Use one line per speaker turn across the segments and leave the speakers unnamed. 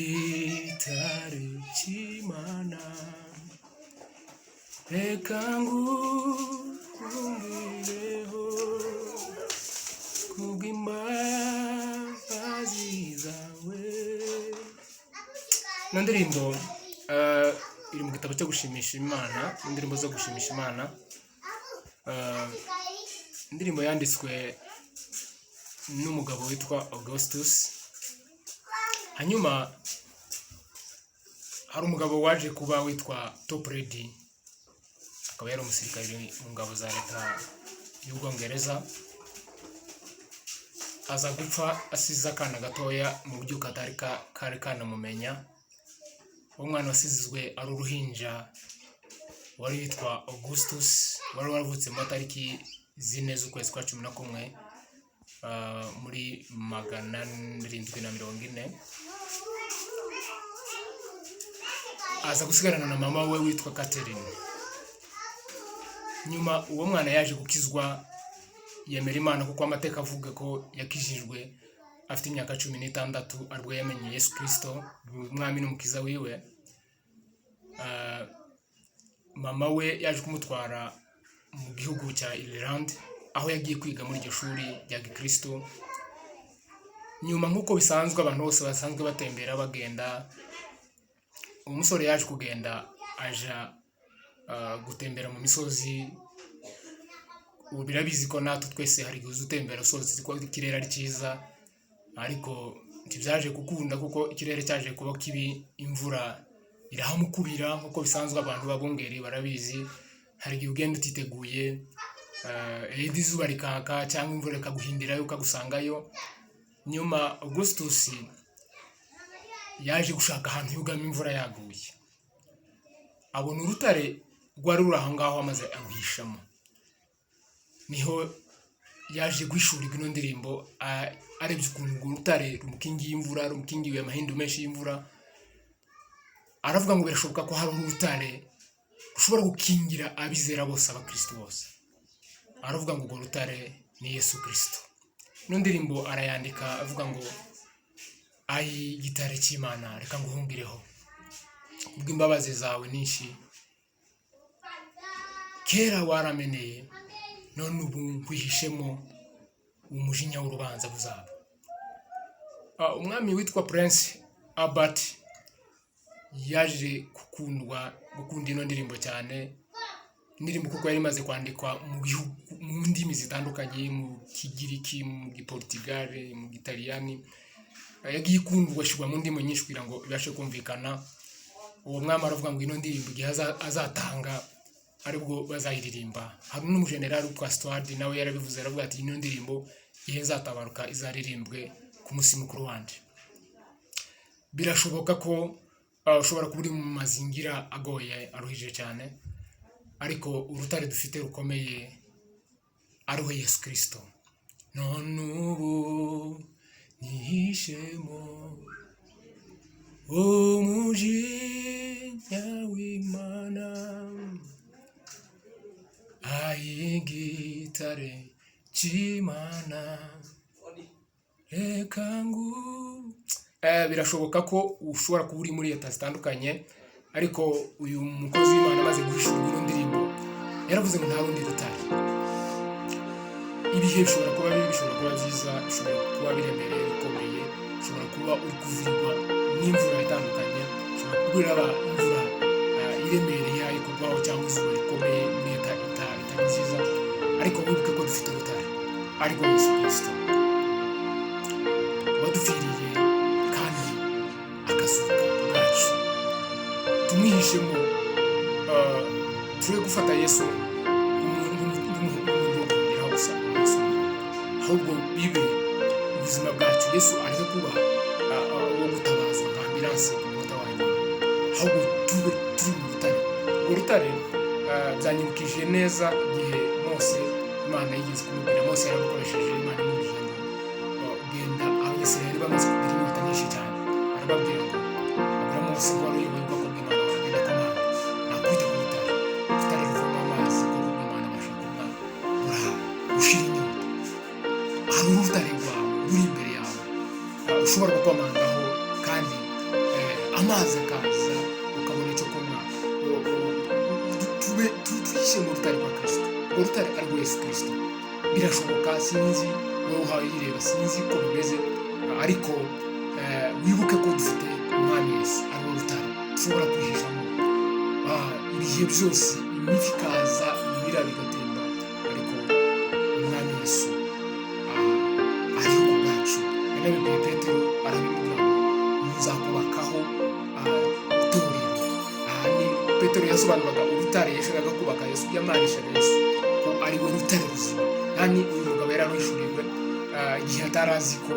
Ayigitare cy'Imana, reka nguhungireho kubw'imbabazi zawe. Ino ndirimbo iri mu gitabo cyo gushimisha Imana, indirimbo zo gushimisha Imana. Indirimbo yanditswe n'umugabo witwa Augustus. Hanyuma hari umugabo waje kuba witwa Toplady, akaba yari umusirikare mu ngabo za leta y'Ubwongereza, aza gupfa asize akana gatoya mu buryo katari kari kanamumenya. Uwo mwana wasizwe ari uruhinja wari witwa Augustus, wari waravutse mu matariki 4 z'ukwezi kwa 11, muri 740, aza gusigarana na mama we witwa Catherine. Nyuma uwo mwana yaje gukizwa, yemera Imana, kuko amateka avuga ko yakijijwe afite imyaka 16, aribwo yamenye Yesu Kirisito umwami n'umukiza wiwe. Mama we yaje kumutwara mu gihugu cya Ireland, aho yagiye kwiga muri iryo shuri rya gikristo. Nyuma, nk'uko bisanzwe, abantu bose basanzwe batembera bagenda, umusore yaje kugenda aja gutembera mu misozi. Ubu birabizi ko natwe twese hari igihe uza utembera usohotse ko ikirere ari cyiza, ariko ntibyaje gukunda kuko ikirere cyaje kuba kibi, imvura irahamukubira. Nk'uko bisanzwe, abantu b'abungeri barabizi, hari igihe ugenda utiteguye, either izuba rikaka cyangwa imvura ikaguhindirayo ukagusangayo. Nyuma Augustus yaje gushaka ahantu yugama imvura yaguye, abona urutare rwari ruri aho ngaho, amaze aruhishamo. Niho yaje guhishurirwa ino ndirimbo, arebye ukuntu urwo rutare rumukingiye imvura, rumukingiye amahindu menshi y'imvura, aravuga ngo birashoboka ko hari urutare rushobora gukingira abizera bose, abakristo bose. Aravuga ngo urwo rutare ni Yesu Kirisito. Ino ndirimbo arayandika avuga ngo: "Ayi gitare cy'Imana, reka nguhungireho kubw'imbabazi zawe nyinshi. Kera warameneye, none ubu nkwihishemo umujinya w'urubanza buzaba." Umwami witwa Prince Albert yaje gukundwa, gukunda ino ndirimbo cyane, indirimbo kuko yari imaze kwandikwa mu bihugu, mu ndimi zitandukanye, mu Kigiriki, mu Giportigale, mu Gitaliyani. Yagiye ikundwa, ishyirwa mu ndimi nyinshi kugira ngo ibashe kumvikana. Uwo mwami aravuga ngo ino ndirimbo igihe azatanga aribwo bazayiririmba. Hari n'umujenerali witwa Stuart, nawe yarabivuze, aravuga ati: "Ino ndirimbo igihe nzatabaruka izaririmbwe ku munsi mukuru wanje." Birashoboka ko ushobora kuba uri mu mazingira agoye, aruhije cyane, ariko urutare dufite rukomeye ariho Yesu Kirisito. None ubu nihishemo umujinya w'Imana, ayigitare cy'Imana, reka ngu birashoboka ko ushobora kuba uri muri leta zitandukanye, ariko uyu mukozi w'Imana amaze guhishurwa ino ndirimbo yaravuze ngo nta rundi rutare. Ibihe bishobora kuba bibi, bishobora kuba byiza, bishobora kuba biremereye, bikomeye, ushobora kuba uri kuvirwa n'imvura itandukanye, ushobora kuba iraba imvura iremereye ari kugwaho cyangwa izuba rikomeye muri leta itari nziza, ariko wibuke ko dufite urutare ariko Yesu Kirisito wadupfiriye kandi akazuka ku bwacu. Tumwihishemo, tureke gufata Yesu nk'umuntu wo guhungiraho gusa umunsi umwe, ahubwo bibe ubuzima bwacu. Yesu areke kuba uwo gutabaza nka ambulance ku munota wa nyuma, ahubwo tube turi mu rutare. Urwo rutare byanyibukije neza igihe Mose, Imana yigeze kumubwira, Mose yaramukoresheje, Imana imubwiye ngo genda. Abanyisirayeli bamaze kugira inyota nyinshi cyane, arababwira ngo, abwira Mose ko wari uyoboye ubwoko bw'Imana, baragenda ko Mana nakubita ku rutare, urutare ruvamo amazi, ubwoko bw'Imana basha kunywa buraha gushira inyota. Hari urutare rwawe ruri imbere yawe, ushobora gukomangaho. Kandi amazi akaza, ukabona icyo kunywa. Tube twihishe mu rutare rwa Kirisito, urwo rutare ari rwo Yesu Kirisito. Birashoboka. Sinzi wowe uhawe yireba, sinzi ko bimeze, ariko wibuke ko dufite Umwami Yesu, ari wo rutare dushobora kwihishamo ibihe byose. Imivu ikaza, imiraba igatemba, ariko Umwami Yesu ariho ku bwacu. Yanabibwiye Petero, arabimubwira ngo nzakubakaho itorero. Aha ni Petero yasobanuraga urutare yashakaga kubaka Yesu, yamanishaga Yesu ko ari we rutare ruzima. Kandi uyu mugabo yari arwishuriwe igihe atari azi ko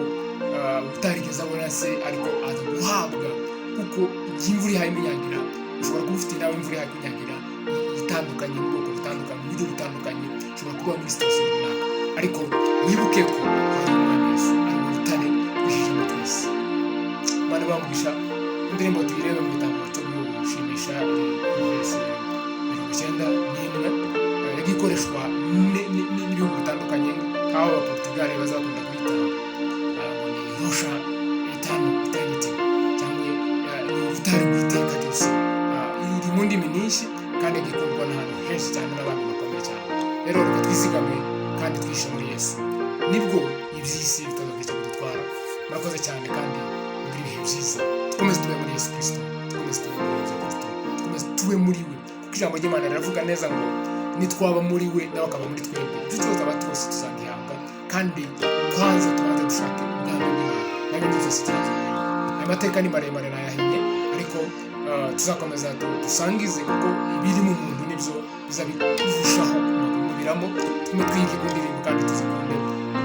utarigeze abona se, ariko aza guhabwa, kuko igihe imvura ihaye imunyagira, ushobora kuba ufite nawe imvura ihaye kunyagira itandukanye, mu bwoko butandukanye, mu buryo butandukanye, ushobora kuba muri situation runaka, ariko wibuke ko hari Umwami Yesu, ari we rutare twihishemo twese. Imana bamugisha. Indirimbo tuyirebe mu gitabo cyo gushimisha, iri kuri verse 91. Yagiye ikoreshwa n'ibihugu bitandukanye, nk'aho Abaportugali bazakunda kuyita ngo ni rocha eterna, eternity, cyangwa ni urutare rw'iteka ryose. Iri mu ndimi nyinshi kandi yagiye ikundwa n'ahantu henshi cyane n'abantu bakomeye cyane. Rero reka twizigame kandi twihishe muri Yesu, nibwo iby'isi bitazagira icyo bidutwara. Murakoze cyane kandi mugire ibihe byiza. Dukomeze tube muri Yesu Kirisito, dukomeze tube muri Yesu Kirisito, dukomeze tube muri we, kuko ijambo ry'Imana riravuga neza ngo nitwaba muri we, nawe akaba muri twebwe, ibyo tuzaba twose tuzagihabwa. Kandi kwanza tubanze dushake ubwami bw'Imana, n'ibindi byose tuzabyongerwa. Aya mateka ni maremare, nayahinnye, ariko tuzakomeza dusangize, kuko ibiri mu muntu nibyo biza birushaho kumubiramo. Tume twige ku ndirimbo kandi tuzikunde.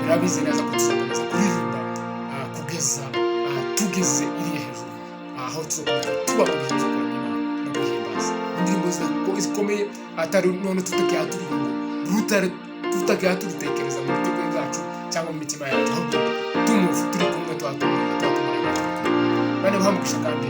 Birabizi neza ko tuzakomeza kuririmba kugeza tugeze iriya hejuru, aho tuzakomeza tuba mu bihe byo kuramya Imana no guhimbaza. Indirimbo zikomeye, atari none tutakiha turiho ngo rutare, tutakiha turutekereza mu mitwe zacu cyangwa mu mitima yacu, ahubwo tumuvu turi kumwe, tuba tumureba, turi kumwe. Bane bahamugisha kandi.